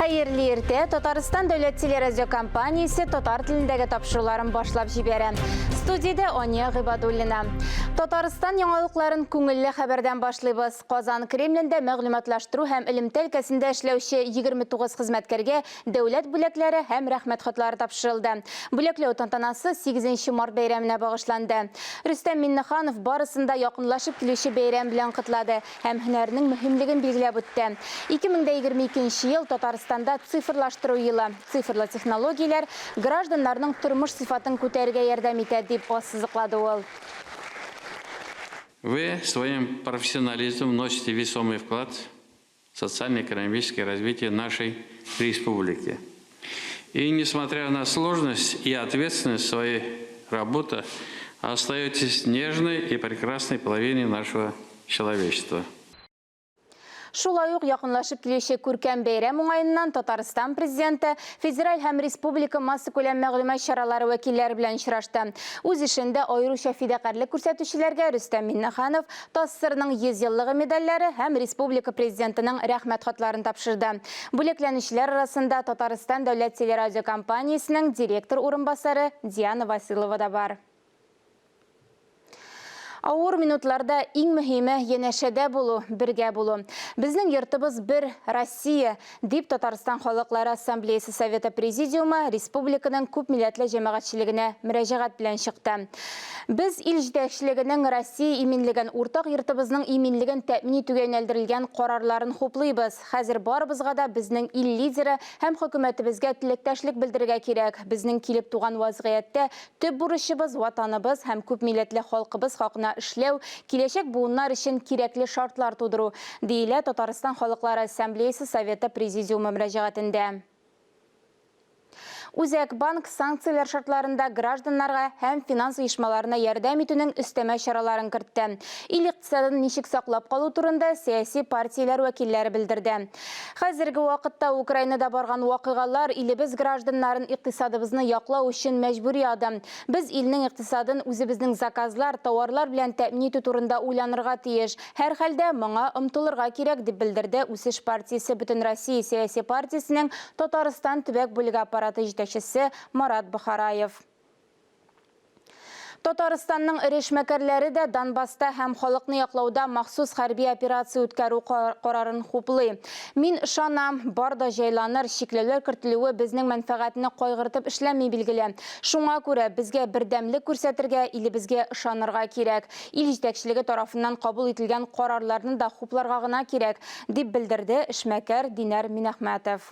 Хәерле иртә! Татарстан дәүләт телерадиокомпаниясе татар телендәге тапшыруларын башлап җибәрә. Студиядә Ания Гыйбадуллина. Татарстан яңалыкларын күңелле хәбәрдән башлыйбыз. Казан Кремлендә мәгълүматлаштыру һәм элемтә өлкәсендә эшләүче 29 хезмәткәргә дәүләт бүләкләре һәм рәхмәт хатлары тапшырылды. Бүләкләү тантанасы 8 март бәйрәменә багышланды. Рөстәм Миңнеханов барысын да якынлашып килүче бәйрәм белән котлады һәм һөнәрнең мөһимлеген билгеләп үтте. 2022 ел Татарстанда цифрлаштыру елы. Цифрлы технологияләр гражданнарның тормыш сыйфатын күтәрергә ярдәм итә, дип ассызыклады ул. Вы своим профессионализмом вносите весомый вклад в социально-экономическое развитие нашей республики. И несмотря на сложность и ответственность своей работы, остаетесь нежной и прекрасной половиной нашего человечества. Шулай ук якынлашып килүче күркәм бәйрәм уңаеннан Татарстан Президенты федераль һәм республика массакүләм мәгълүмат чаралары вәкилләре белән очрашты. Үз эшендә аеруча фидакарьлек күрсәтүчеләргә Рөстәм Миңнеханов ТАССРның 100 еллыгы медальләре һәм республика Президентының Рәхмәт хатларын тапшырды. Бүләкләнүчеләр арасында Татарстан дәүләт телерадиокомпаниясенең директор урынбасары Диана Василова да бар. Авыр минутларда иң мөһиме янәшәдә булу, бергә булу. Безнең йортыбыз бер, Россия, дип Татарстан халыклары ассамблеясы Советы президиумы республиканың күпмилләтле җәмәгатьчелегенә мөрәҗәгать белән чыкты. Без ил җитәкчелегенең Россия иминлеген, уртак йортыбызның иминлеген тәэмин итүгә юнәлдерелгән карарларын хуплыйбыз. Хәзер барыбызга да безнең ил лидеры һәм хөкүмәтебезгә теләктәшлек белдерергә кирәк. Безнең килеп туган вазгыятьтә төп бурычыбыз, Ватаныбыз һәм күпмилләтле халкыбыз хакына эшләү, киләчәк буыннар өчен кирәкле шартлар тудыру, диелә Татарстан Халыклары Ассамблеясы Советы Президиумы мөрәҗәгатендә. Үзәк банк санкцияләр шартларында гражданнарга һәм финанс оешмаларына ярдәм итүнең өстәмә чараларын кертте. Ил икътисадын ничек саклап калу турында сәяси партияләр вәкилләре белдерде. Хәзерге вакытта Украинада барган вакыйгалар илебез гражданнарын икътисадыбызны яклау өчен мәҗбүри адым. Без илнең икътисадын үзебезнең заказлар, тауарлар белән тәэмин итү турында уйланырга тиеш. Һәрхәлдә, моңа омтылырга кирәк, дип белдерде Үсеш партиясе Бөтенроссия сәяси партиясенең Татарстан төбәк бүлеге аппараты җитәкчесе Марат Бохараев. Татарстанның эре эшмәкәрләре дә Донбасста һәм халыкны яклауда махсус хәрби операция үткәрү карарын хуплый. Мин ышанам, бар да җайланыр, чикләүләр кертелүе безнең мәнфәгатьне кайгыртып эшләнми, билгеле. Шуңа күрә безгә бердәмлек күрсәтергә, илебезгә ышанырга кирәк. Ил җитәкчелеге тарафыннан кабул ителгән карарларны да хупларга гына кирәк, дип белдерде эшмәкәр Динәр Минәхмәтов.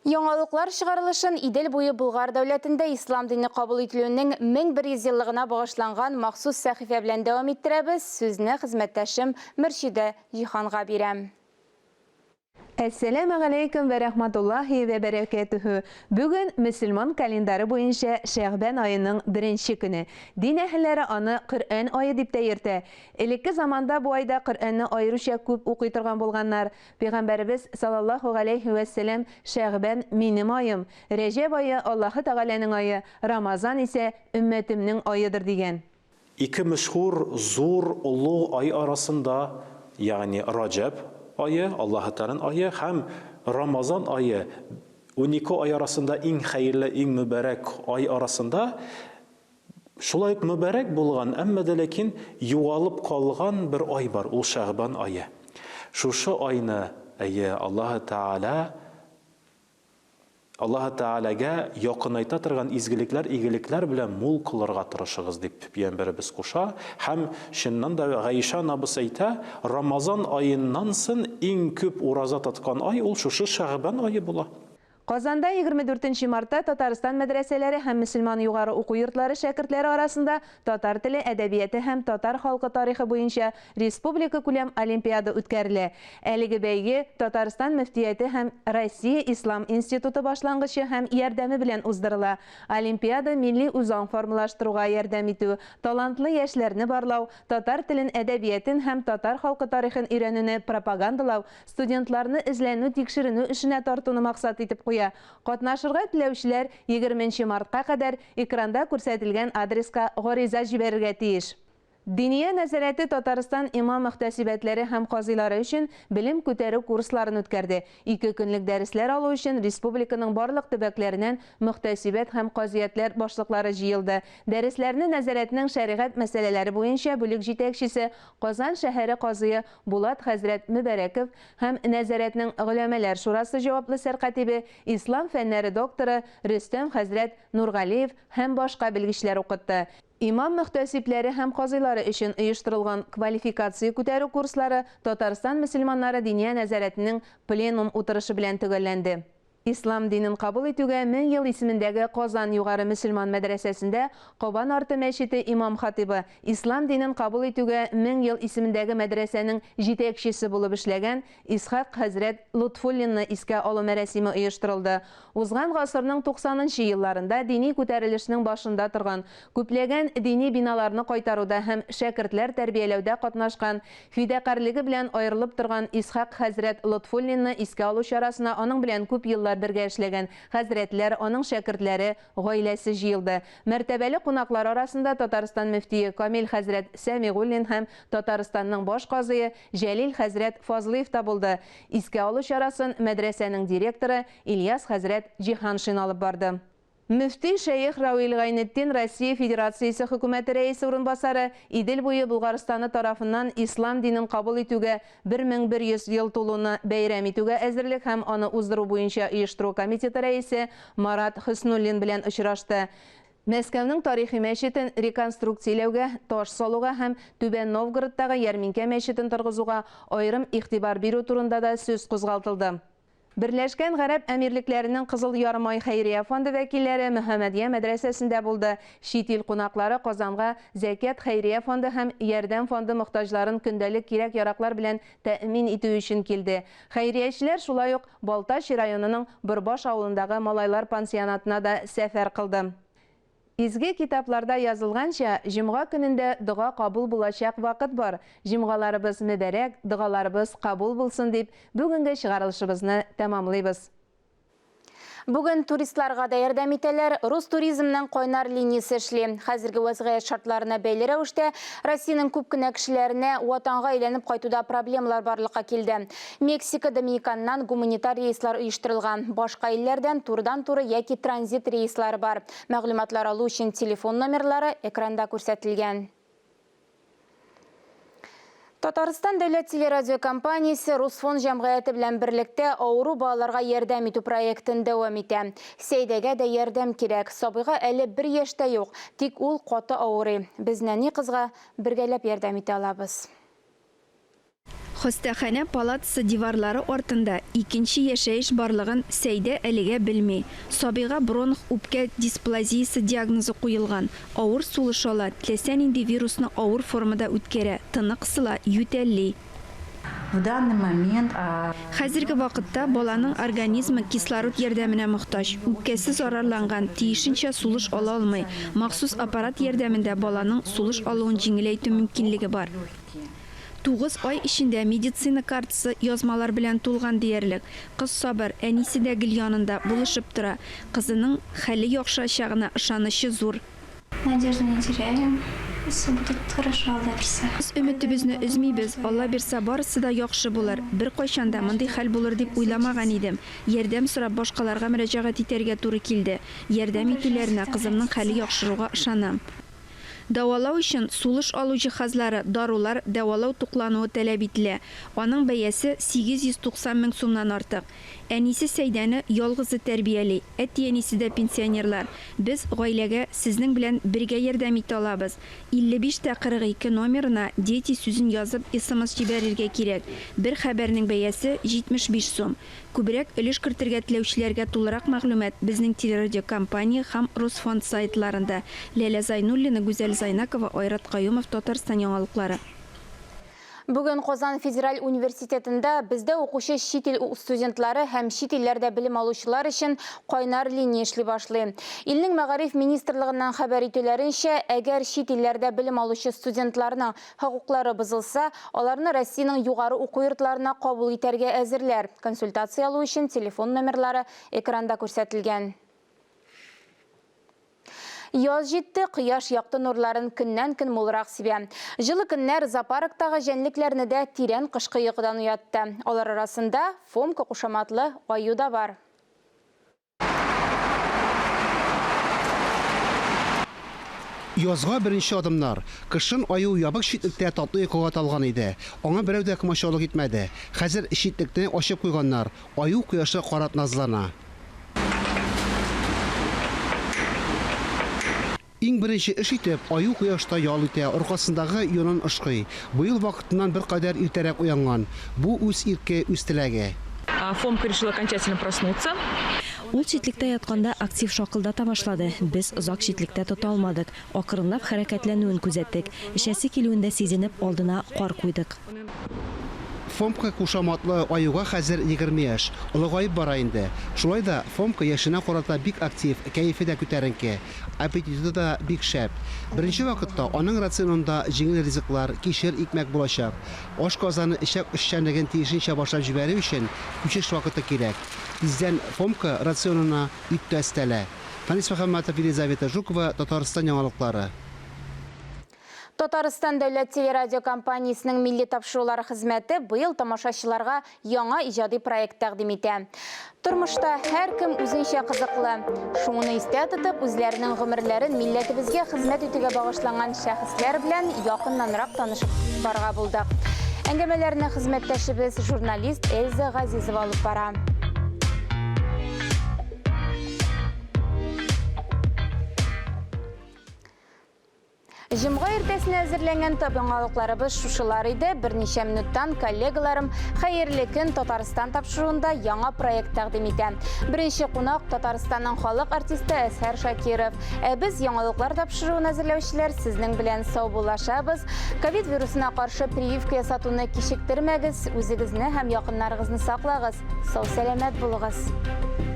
Яңалыклар чыгарылышын Идел буе Болгар дәүләтендә ислам дине кабул ителүнең 1100 еллыгына багышланган махсус сәхифә белән дәвам иттерәбез. Сүзне хезмәттәшем Мөршидә Җиһанга бирәм. Әссәләмә галәйкүм вә рәхмәтуллаһи вә бәрәкәтүһү. Бүген мөселман календары буенча Шәгъбән аеның беренче көне. Дин әһелләре аны Коръән ае дип тә йөртә. Элекке заманда бу айда Коръәнне аеруча күп укый торган булганнар. Пәйгамбәребез, салаллаһу галәйһи вә сәлам, Шәгъбән, минем аем, Рәҗәб ае, Аллаһы Тәгаләнең ае, Рамазан исә, өммәтемнең аедыр, дигән. Ике мәшһүр, зур, олуг ай арасында, ягъни Раҗәб ае, Аллаһы Тәгаләнең ае һәм Рамазан ае, 12 ай арасында иң хәерле, иң мөбарәк ай арасында, шулай ук мөбарәк булган, әмма дә ләкин югалып калган бер ай бар, ул Шәгъбан ае. Шушы айны, әйе, Аллаһы Тәгалә Аллаһы Тәгаләгә якынайта торган изгелекләр, игелекләр белән мул кылырга тырышыгыз, дип Пәйгамбәребез куша. Һәм, чыннан да, Гаишә анабыз әйтә, Рамазан аеннан сон иң күп ураза тоткан ай ул шушы Шәгъбан ае була. Казанда 24 нче мартта Татарстан мәдрәсәләре һәм мөселман югары уку йортлары шәкертләре арасында татар теле, әдәбияте һәм татар халкы тарихы буенча Республикакүләм олимпиада үткәрелә. Әлеге бәйге Татарстан мөфтияте һәм Россия ислам институты башлангычы һәм ярдәме белән уздырыла. Олимпиада милли үзаң формалаштыруга ярдәм итү, талантлы яшьләрне барлау, татар телен, әдәбиятен һәм татар халкы тарихын өйрәнүне пропагандалау, студентларны эзләнү-тикшеренү эшенә тартуны максат итеп куя. Катнашырга теләүчеләр егерменче мартка кадәр экранда күрсәтелгән адреска гариза җибәрергә тиеш. Диния нәзарәте Татарстан имам-мөхтәсибәтләре һәм казыйлары өчен белем күтәрү курсларын үткәрде. Ике көнлек дәресләр алу өчен республиканың барлык төбәкләреннән мөхтәсибәт һәм казыятләр башлыклары җыелды. Дәресләрне нәзарәтнең шәригать мәсьәләләре буенча бүлек җитәкчесе, Казан шәһәре казые Булат хәзрәт Мөбәрәков һәм нәзарәтнең Голәмәләр шурасы җаваплы сәркатибе, ислам фәннәре докторы Рөстәм хәзрәт Нургалиев һәм башка белгечләр укытты. Имам-мөхтәсибләре һәм казыйлары өчен оештырылган квалификация күтәрү курслары Татарстан мөселманнары Диния нәзарәтенең пленум утырышы белән төгәлләнде. Ислам динен кабул итүгә 1000 ел исемендәге Казан югары мөселман мәдрәсәсендә Кабан арты мәчете имам-хатыйбы, Ислам динен кабул итүгә 1000 ел исемендәге мәдрәсәнең җитәкчесе булып эшләгән Исхак хәзрәт Лотфуллинны искә алу мәрасиме оештырылды. Узган гасырның туксанынчы елларында дини күтәрелешнең башында торган, күпләгән дини биналарны кайтаруда һәм шәкертләр тәрбияләүдә катнашкан, фидакарьлеге белән аерылып торган Исхак хәзрәт Лотфуллинны искә алу чарасына аның белән күп еллар бергә эшләгән хәзрәтләр, аның шәкертләре, гаиләсе җыелды. Мәртәбәле кунаклар арасында Татарстан мөфтие Камил хәзрәт Сәмигуллин һәм Татарстанның баш казые Җәлил хәзрәт Фазлыев та булды. Искә алу чарасын мәдрәсәнең директоры Ильяс хәзрәт Җиһаншин алып барды. Мөфти шәех Равил Гайнетдин Россия Федерациясе Хөкүмәте Рәисе урынбасары, Идел буе Болгарстаны тарафыннан ислам динен кабул итүгә 1100 ел тулуны бәйрәм итүгә әзерлек һәм аны уздыру буенча оештыру комитеты рәисе Марат Хөснуллин белән очрашты. Мәскәүнең тарихи мәчетен реконструкцияләүгә, таш салуга һәм Түбән Новгородтагы ярминкә мәчетен торгызуга аерым игътибар бирү турында да сүз кузгалтылды. Берләшкән Гарәп Әмирлекләренең Кызыл Ярымай хәйрия фонды вәкилләре Мөхәммәдия мәдрәсәсендә булды. Чит ил кунаклары Казанга Зәкят хәйрия фонды һәм Ярдәм фонды мохтаҗларын көндәлек кирәк-яраклар белән тәэмин итү өчен килде. Хәйриячеләр шулай ук Балтач районының Борбаш авылындагы малайлар пансионатына да сәфәр кылды. Изге китапларда язылганча, җомга көнендә дога кабул булачак вакыт бар. Җомгаларыбыз мөбарәк, догаларыбыз кабул булсын дип, бүгенге чыгарылышыбызны тәмамлыйбыз. Бүген туристларга да ярдәм итәләр. Ростуризмның кайнар линиясе эшли. Хәзерге вәзгыять шартларына бәйле рәвештә, Россиянең күп кенә кешеләренә ватанга әйләнеп кайтуда проблемалар барлыкка килде. Мексика, Доминиканнан гуманитар рейслар оештырылган. Башка илләрдән турыдан-туры яки транзит рейслары бар. Мәгълүматлар алу өчен телефон номерлары экранда күрсәтелгән. Татарстан дәүләт телерадиокомпаниясе Русфон җәмгыяте белән берлектә авыру балаларга ярдәм итү проектын дәвам итә. Сәйдәгә дә ярдәм кирәк. Сабыйга әле бер яшь тә юк, тик ул каты авырый. Без нәни кызга бергәләп ярдәм итә алабыз. Хастаханә палатасы диварлары артында икенче яшәеш барлыгын Сәйдә әлегә белми. Сабыйга бронх-үпкә дисплазиясе диагнозы куелган, авыр сулыш ала, теләсә нинди вирусны авыр формада үткәрә, тыны кысыла, ютәлли. В данный момент. Хәзерге вакытта баланың организмы кислород ярдәменә мохтаҗ, үпкәсе зарарланган, тиешенчә сулыш ала алмый. Махсус аппарат ярдәмендә баланың сулыш алуын җиңеләйтү мөмкинлеге бар. Тугыз ай эчендә медицина картасы язмалар белән тулган диярлек. Кыз сабыр, әнисе дә гел янында, булышып тора. Кызының хәле яхшырачагына ышанычы зур. Надежду не теряем, все будет хорошо, Алла бирса. Без өметебезне өзмибез, Алла бирса, барысы да яхшы булыр. Беркайчан да мондый хәл булыр дип уйламаган идем. Ярдәм сорап башкаларга мөрәҗәгать итәргә туры килде. Ярдәм итүләренә, кызымның хәле яхшыруга ышанам. Дәвалау өчен сулыш алу җиһазлары, дарулар, дәвалау туклануы таләп ителә. Аның бәясе 890 мең сумнан артык. Әнисе Сәйдәне ялгызы тәрбияли, әти-әнисе дә пенсионерлар. Без гаиләгә сезнең белән бергә ярдәм итә алабыз. 55 тә 42 номерына Дети сүзен язып смс җибәрергә кирәк. Бер хәбәрнең бәясе, 75 сум. Күбрәк өлеш кертергә теләүчеләргә тулырак мәгълүмат безнең телерадиокомпания һәм Росфонд сайтларында. Ләлә Зайнуллина, Гүзәл Зайнакова, Айрат Каюмов, Татарстан яңалыклары. Бүген Казан федераль университетында бездә укучы чит ил студентлары һәм чит илләрдә белем алучылар өчен кайнар линия эшли башлый. Илнең мәгариф министрлыгыннан хәбәр итүләренчә, әгәр чит илләрдә белем алучы студентларның Хокуклары бозылса, аларны Россиянең югары уку йортларына кабул итәргә әзерләр. Консультация алу өчен телефон номерлары экранда күрсәтелгән. Яз җитте, кояш якты нурларын көннән-көн мулрак сибә. Җылы көннәр зоопарктагы җәнлекләрне дә тирән кышкы йокыдан уятты. Алар арасында Фомка кушаматлы аю да бар. Язга беренче адымнар. Кышын аю ябык читлектә татлы йокыга талган иде. Аңа берәү дә комачаулык итмәде. Хәзер читлекне ачып куйганнар. Аю кояшка карап назлана. Иң беренче эш итеп, аю кояшта ял итә, аркасындагы йонын ышкый. Быел вакытыннан беркадәр иртәрәк уянган. Бу үз ирке, үз теләге. Фомка решил окончательно проснуться. Ул читлектә ятканда актив шакылдата башлады. Без озак читлектә тота алмадык. Акрынлап хәрәкәтләнүен күзәттек. Эчәсе килүен дә сизенеп, алдына кар куйдык. Фомка кушаматлы аюга хәзер 20 яшь. Олыгаеп бара инде. Шулай да Фомка яшенә карата бик актив, кәефе дә күтәренке. Аппетиты да бик шәп. Беренче вакытта аның рационында җиңел ризыклар, кишер, икмәк булачак. Ашказаны-эчәк эшчәнлеген тиешенчә башлап җибәрү өчен күчеш вакыты кирәк. Тиздән Фомка рационына ит тә өстәлә. Фәнис Мөхәммәтов, Елизавета Жукова, Татарстан яңалыклары. Татарстан дәүләт телерадиокомпаниясенең милли тапшырулар хезмәте быел тамашачыларга яңа иҗади проект тәкъдим итә. Тормышта һәркем үзенчә кызыклы. Шуны истә тотып, үзләренең гомерләрен милләтебезгә хезмәт итүгә багышланган шәхесләр белән якыннанрак танышып барырга булдык. Әңгәмәләрне хезмәттәшебез журналист Эльза Газизова алып бара. Җомга иртәсенә әзерләнгән топ яңалыкларыбыз шушылар иде. Берничә минуттан коллегаларым Хәерле көн Татарстан тапшыруында яңа проект тәкъдим итә. Беренче кунак Татарстанның халык артисты Әзһәр Шакиров. Ә без яңалыклар тапшыруын әзерләүчеләр сезнең белән саубуллашабыз. Ковид вирусына каршы прививка ясатуны кичектермәгез, үзегезне һәм якыннарыгызны саклагыз. Сау-сәламәт булыгыз.